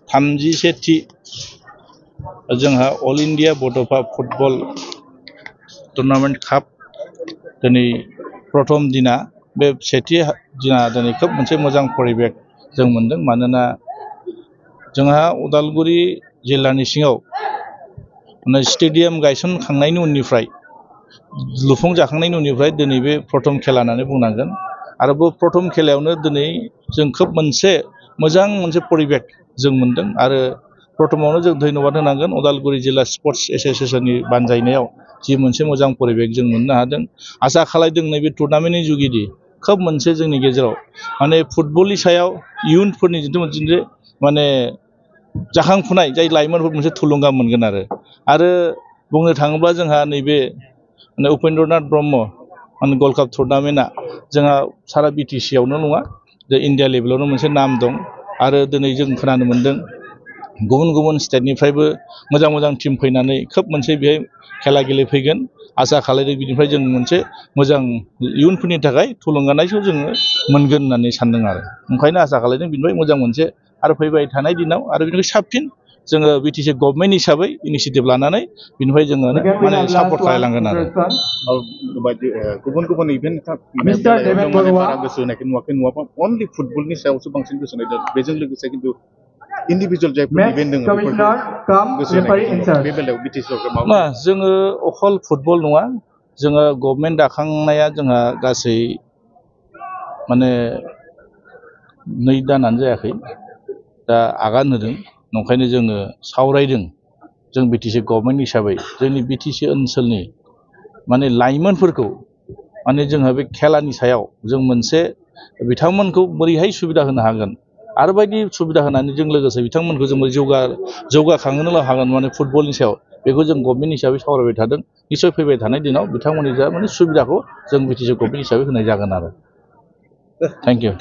थामजिसेथि जोंहा all India बड'फा football tournament काप दिनै प्रथम दिना बे सेथि दिना दिनै खोब मोनसे मोजां परिबेक जों मोनदों मानोना जोंहा उदालगुरि जिल्लानि सिङाव स्टेडियाम गायसनखांनायनि उननिफ्राय लुफुंजाखांनायनि उननिफ्राय दिनै बे प्रथम खेला होननानै बुंनांगोन आरो बे प्रथम खेलायावनो दिनै जों खोब मोनसे मोजां मोनसे परिबेक जों मोनदों आरो प्रथमावनो जों धन्यबाद होनांगोन उदालगुरि जिल्ला स्पर्ट्स एसोसिएशननि बानजायनायाव जि मोनसे मोजां परिबेक जों मोननो हादों आसा खालामदों नैबे टुर्नामेन्टनि जुगिदि खोब मोनसे जोंनि गेजेराव माने फुटबलनि सायाव इयुनफोरनि जिथु मोनसे माने जाखांफुनाय जाय लाइमोनफोर मोनसे थुलुंगा मोनगोन आरो बुंनो थाङोब्ला जोंहा नैबे उपेन्द्रनाथ ब्रह्म गल्ड काप टुर्नामेन्टआ जोंहा सारा बिटिसि आवनो नङा जे इन्डिया लेभेलावनो मोनसे नाम दं आरो दिनै जों खोनानो मोनदों गुबुन गुबुन स्टेटनिफ्रायबो मोजां मोजां टीम फैनानै खोब मोनसे बेहाय खेला गेलेफैगोन आसा खालामदों बिनिफ्राय जों मोनसे मोजां इयुनफोरनि थाखाय थुलुंगानायखौ जोङो मोनगोन होननानै सानदों आरो ओंखायनो आसा खालामदों बिनिफ्राय मोजां मोनसे आरो फैबाय थानाय दिनाव आरो बिनिफ्राय साबसिन जोङो बिटिसि गभर्नमेन्ट हिसाबै इनिशिएटिभ लानानै बिनिफ्राय जोङो माने सापर्ट खालामलांगोन आरो गुबुन गुबुन इभेन्ट बारा गोसो होनायखौ नुवाखै अनलि फुटबलनि सायावसो बांसिन गोसो होनाय बेजों लोगोसे खिन्थु इन्डिभिजुअल जायफोर इभेन्ट दङ ना जोङो अखल फुटबल नङा जोङो गभर्नमेन्ट दाखांनाया जोंहा गासै माने 2 दानानो जायाखै दा आगान होदों नंखायनो जोङो सावरायदों जों बिटिसि गभर्नमेन्ट हिसाबै जोंनि बिटिसि ओनसोलनि माने लाइमोनफोरखौ माने जोंहा बे खेलानि सायाव जों मोनसे बिथांमोनखौ बोरैहाय सुबिदा होनो हागोन आरो बायदि सुबिदा होनानै जों लोगोसे बिथांमोनखौ जों जौगाखांहोनो हागोन माने फुटबलनि सायाव बेखौ जों गभर्नमेन्ट हिसाबै सावरायबाय थादों निश्चय फैबाय थानाय दिनाव बिथांमोननि जा माने सुबिदाखौ जों बिटिसि गभर्नमेन्ट हिसाबै होनाय जागोन आरो थेंक इउ